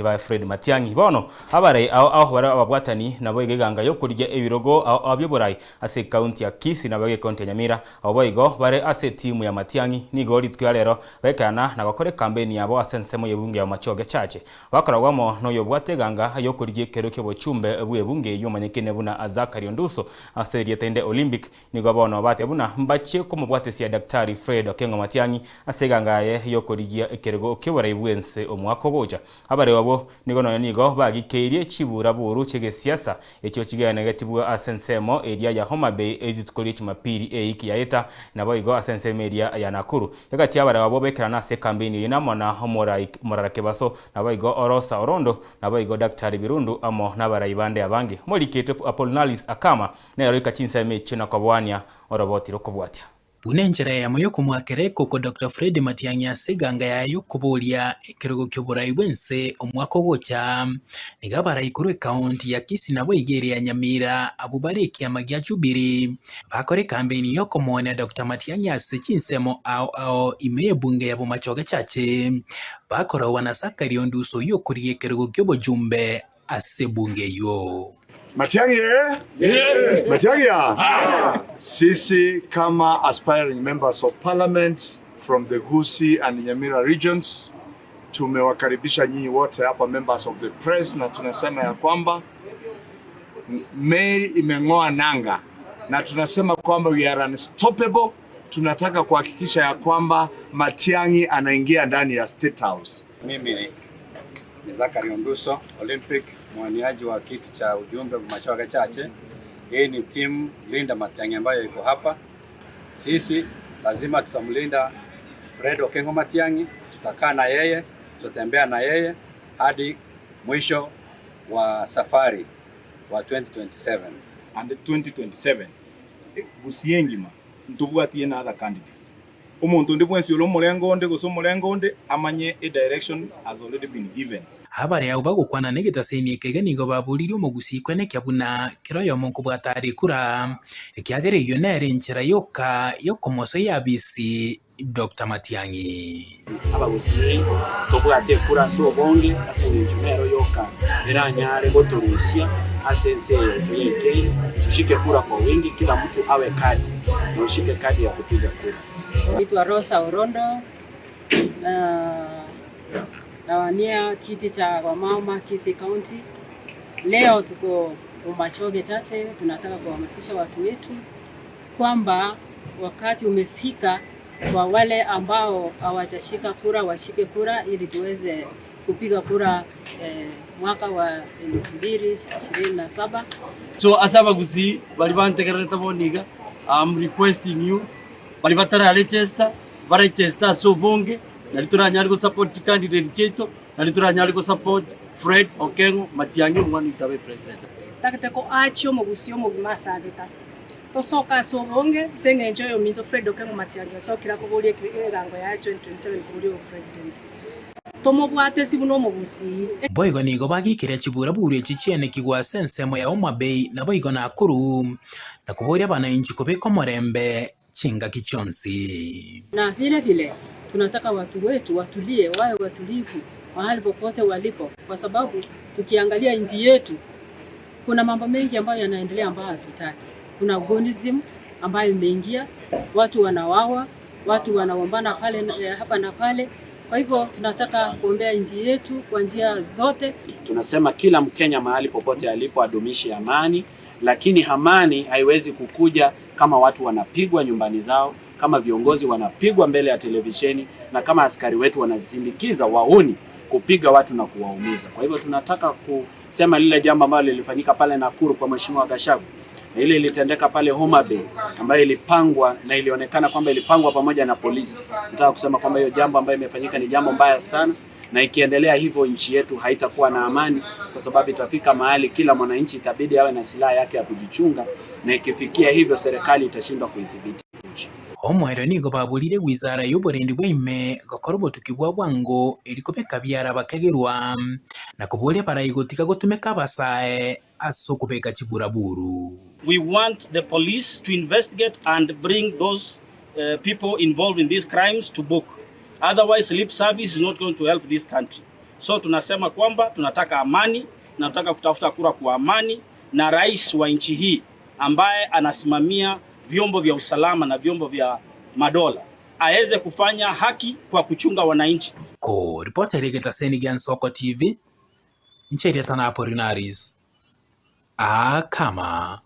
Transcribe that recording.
Ba Fred Matiang'i. Bono abarai ao ao bare ababwatani naboigo eganga y'okorigia ebirogo ao ao bi'oborai ase ekaunti ya Kisii naboigo ekaunti ya Nyamira. Abwo boigo bare ase etimu ya Matiang'i nigo rituko ria rero baekerana na gokora ekampeni yabo ase ensemo y'ebunge ya Bomachoge Church. Bakoragwa amo noyobwate eganga y'okorigia ekero ki'obochumbe bw'ebunge eyio omanyekine buna Zachary Onduso ase erieta rinde Olympic. Nigo bono bateba buna mbachie komobwatesia Daktari Fred Okengo Matiang'i ase eganga yaye y'okorigia ekerogo ki'oborai bw'ense omwaka ogocha. Abareu abwo nigo nonya nigo bagikeirie chiburaburu chi'egesiasa echio chigenegetibwe ase ensemo eria ya Homa Bay rituko ria Jumapili eiki yaeta, naboigo ase ensemo eria ya Nakuru. Egati y'abareu abwo bekerana ase ekambeini eyio namo na omorai Morara Kebaso, naboigo Orosa Orondo, naboigo Daktari Birundu amo nabarai bande abange. Omoriketwe Apollinaris Akama Nero ika chinsemo echio na koboania oroboti rokobwatia. Buna enchera eyemo y'okomoakera ekoko Doctor Fred Matiang'i ase eganga yaye y'okoboria ekerogo ki'oborai bw'ense omwaka ogocha, nigo abarai korwa ekaunti ya Kisii naboigo ere ya Nyamira abwo bare ekiama gia Jubilee bakore ekambeini y'okomoonia Doctor Matiang'i ase chinsemo ao ao ime y'ebunge ya Bomachoge Chache bakoragwa na Zachary Onduso oyio okorigia ekerogo ki'obochumbe ase ebunge eyio. Matiang'i eh? Matiang'i ah? Sisi kama aspiring members of parliament from the Gusii and Nyamira regions tumewakaribisha nyinyi wote hapa members of the press, na tunasema ya kwamba meli imeng'oa nanga na tunasema kwamba we are unstoppable. Tunataka kuhakikisha ya kwamba Matiang'i anaingia ndani ya State House. Mimi ni ni Zachary Onduso, Olympic mwaniaji wa kiti cha ujumbe Bomachoge Chache. Hii ni timu Linda Matiang'i ambayo iko hapa. Sisi lazima tutamlinda Fred Okengo Matiang'i, tutakaa na yeye, tutatembea na yeye hadi mwisho wa safari wa 2027. And 2027 Gusii engima ntobwatie another candidate. Omonto onde bwensi ore omorengo onde gose omorengo onde amanye a direction has already been given. Abare abwo bagokwana negetaseni ekege nigo baboririe omogusii kwenekia buna kera oyomo nkobwata are ekura, ekiagera eyio nere enchera yoka yokomosoyia abisi Doctor Matiang'i. Abagusii tobwate ekura ase obonge ase engencho nero yoka eranyare gotorusia ase ense eye yaito yaikeire. Tushike kura kwa wingi, kila mtu awe kadi na ushike kadi ya kupiga kura. Naitwa Rosa Orondo na nawania kiti cha wamama Kisii County. Leo tuko Bomachoge Chache, tunataka kuhamasisha watu wetu kwamba wakati umefika kwa wale ambao hawajashika kura washike kura ili tuweze kupiga kura eh, mwaka wa 2027. So ase abagusii baria bantegererete bono iga, I'm requesting you, baria batara register, ba register ase obonge, nario toranyare go support chicandidate chiaito, nario toranyare go support Fred Okengo Matiang'i omwana oito abe president. Ntagete koachia omogusii omogima ase ageta. Tosoke ase obonge, ase engencho oyominto Fred Okengo Matiang'i osokire akoboria erango yaye 2027 koboria obopresident. Tomobwatesi buna omogusii. Boigo nigo bagiikeria chiburaburu echi chienekigwe ase ensemo ya Homa Bay naboigo Nakuru, na koboria abanainchi kobeka omorembe chingaki chionsi. Na vile vile tunataka watu wetu watulie, wawe watulivu mahali popote walipo, kwa sababu tukiangalia nchi yetu kuna mambo mengi ambayo yanaendelea ambayo hatutaki. Kuna gonism ambayo imeingia, watu wanawawa, watu wanaombana pale hapa na pale. Kwa hivyo tunataka kuombea nchi yetu kwa njia zote. Tunasema kila Mkenya mahali popote alipo adumishe amani, lakini amani haiwezi kukuja kama watu wanapigwa nyumbani zao, kama viongozi wanapigwa mbele ya televisheni na kama askari wetu wanasindikiza wahuni kupiga watu na kuwaumiza. Kwa hivyo tunataka kusema lile jambo ambalo lilifanyika pale Nakuru kwa Mheshimiwa Gachagua na ile ilitendeka pale Homa Bay ambayo ilipangwa na ilionekana kwamba ilipangwa pamoja na polisi. Nataka kusema kwamba hiyo jambo ambayo imefanyika ni jambo mbaya sana, na ikiendelea hivyo nchi yetu haitakuwa na amani, kwa sababu itafika mahali kila mwananchi itabidi awe na silaha yake ya kujichunga, na ikifikia hivyo serikali itashindwa kuidhibiti nchi. Omoerio nigo baborire wizara y'oborendi bwa ime gokora obotuki bwa bwango erio kobeka biara bakegerwa, na koboria abarai gotiga gotumeka abasae ase okobeka chiburaburu. We want the police to investigate and bring those people involved in these crimes to book. Otherwise lip service is not going to help this country. So tunasema kwamba tunataka amani na tunataka kutafuta kura kwa amani, na rais wa nchi hii ambaye anasimamia vyombo vya usalama na vyombo vya madola aweze kufanya haki kwa kuchunga wananchi. Ko ripota erigeta seni gia Nsoko TV, ncheria Tanaporinaris, akama.